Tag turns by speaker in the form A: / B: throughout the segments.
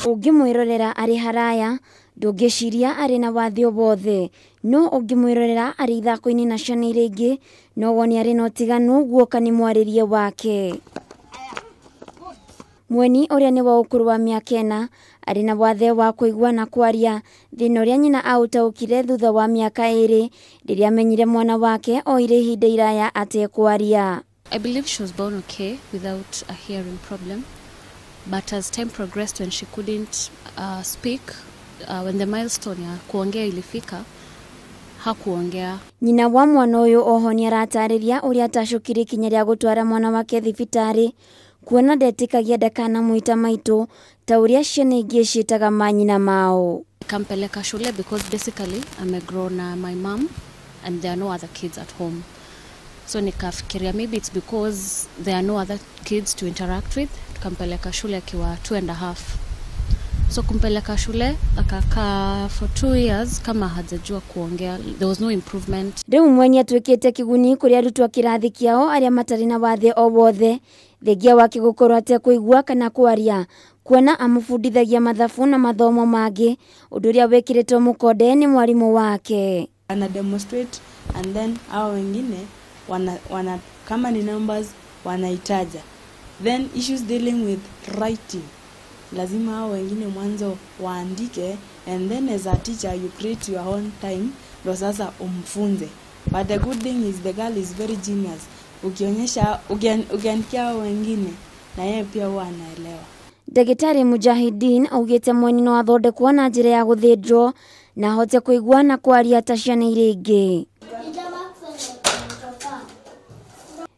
A: Ũngĩmwĩrorera arĩ haraya ndũngĩciria arĩ na wathe o wothe, no ũngĩmwĩrorera arĩ ithako-inĩ na ciana iria ingĩ no wone arĩ na ũtiganu guoka nĩ mwarĩrie wake. Mweni ũrĩa nĩ wa ũkũrũ wa mĩaka 4 arĩ na wathe wa kũigua na kwaria, thĩna ũrĩa nyina aũtaũkire thutha wa mĩaka 2 rĩrĩa amenyire mwana wake oire ihinda iraya atekwaria.
B: I believe she was born okay without a hearing problem, but as time progressed when she couldn't speak, when the milestone ya kuongea ilifika, hakuongea.
A: Nyina wa mwana ũyũ oho nĩaratarĩria ũrĩa atacũkire ikinya rĩa gũtwara mwana wake thibitarĩ kuona ndetĩkagia ndakanamwĩta maitũ ta ũrĩa ciana ingĩ ciĩtaga manyina mao.
B: Nikampeleka shule because basically amegrow na my mom and there are no other kids at home. So nikafikiria maybe it's because there are no other kids to interact with. Tukampeleka shule akiwa 2.5. So kumpeleka shule akakaa for 2 years kama hajajua kuongea. There was no improvement.
A: Rĩu Mweni atuĩkĩte kĩguni kũrĩ arutwo a kĩrathi kĩao arĩa matarĩ na wathe o wothe, thengia wake gũkorwo atekũigua kana kwaria, kuona amũbundithagia mathabu na mathomo mangĩ, ũndũ ũrĩa wĩkĩrĩtwo mũkonde nĩ mwarimũ wake.
C: Ana demonstrate and then hao wengine wana kama ni numbers wanaitaja. Then issues dealing with writing, lazima hao wengine mwanzo waandike, and then as a teacher you create your own time ndo sasa umfunze. But the good thing is the girl is very genius. Ukionyesha, ukiandikia hao wengine na yeye pia huwa anaelewa.
A: Ndagĩtarĩ Mujahideen augĩte Mweni no athondekwo na njĩra ya gũthĩnjwo na ahote kũigua na kwaria ta ciana iria ingĩ.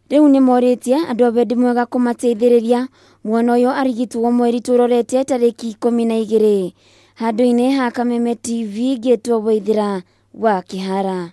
A: Rĩu nĩmorĩtie andũ a wendi mwega kũmateithĩrĩria mwana ũyũ arigitwo mweri tũrorete tarĩki 12. Handũ-inĩ ha Kameme TV ngĩtwo Waithĩra wa Kĩhara.